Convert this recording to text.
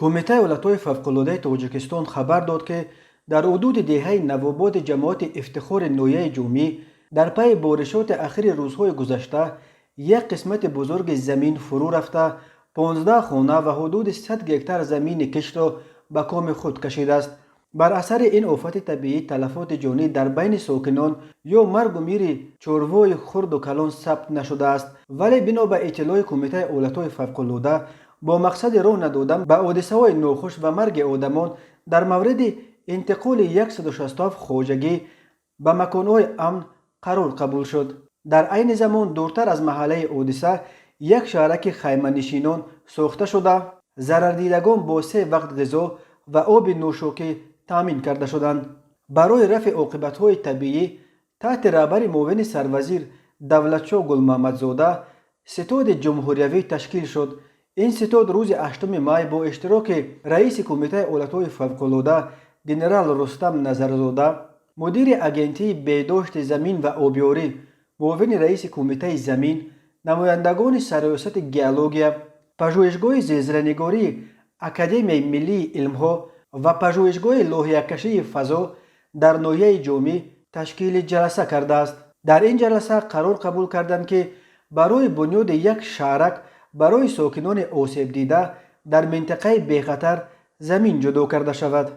Кумитаи ҳолатҳои фавқулодаи Тоҷикистон хабар дод, ки дар ҳудуди деҳаи Навободи ҷамоати Ифтихори ноҳияи Ҷомӣ дар пайи боришоти ахири рӯзҳои гузашта як қисмати бузурги замин фурӯ рафта, 15 хона ва ҳудуди 100 гектар замини киштро ба коми худ кашидааст. Бар асари ин офати табиӣ талафоти ҷонӣ дар байни сокинон ё маргу мири чорвои хурду калон сабт нашудааст, вале бино ба иттилои Кумитаи ҳолатҳои фавқулода, бо мақсади роҳ надодан ба ҳодисаҳои нохуш ва марги одамон дар мавриди интиқоли 167 хоҷагӣ ба маконҳои амн қарор қабул шуд. Дар айни замон дуртар аз маҳаллаи ҳодиса як шаҳраки хайманишинон сохта шуда, зарардидагон бо се вақт ғизо ва оби нӯшокӣ таъмин карда шуданд. Барои рафъи оқибатҳои табиӣ таҳти раҳбари муовини сарвазир Давлатшоҳ Гулмаҳмадзода ситоди ҷумҳуриявӣ ташкил шуд. Ин ситод рӯзи 8 май бо иштироки раиси Кумитаи ҳолатҳои фавқулода генерал Рустам Назарзода, мудири Агентии беҳдошти замин ва обёрӣ, муовини раиси Кумитаи замин, намояндагони Сарриёсати геология, Пажӯҳишгоҳи зилзиланигории Академияи миллии илмҳо ва Пажӯҳишгоҳи лоиҳакашии фазо дар ноҳияи Ҷомӣ ташкили ҷаласа кардааст. Дар ин ҷаласа қарор қабул карданд, ки барои бунёди як шаҳрак барои сокинони осебдида дар минтақаи бехатар замин ҷудо карда шавад.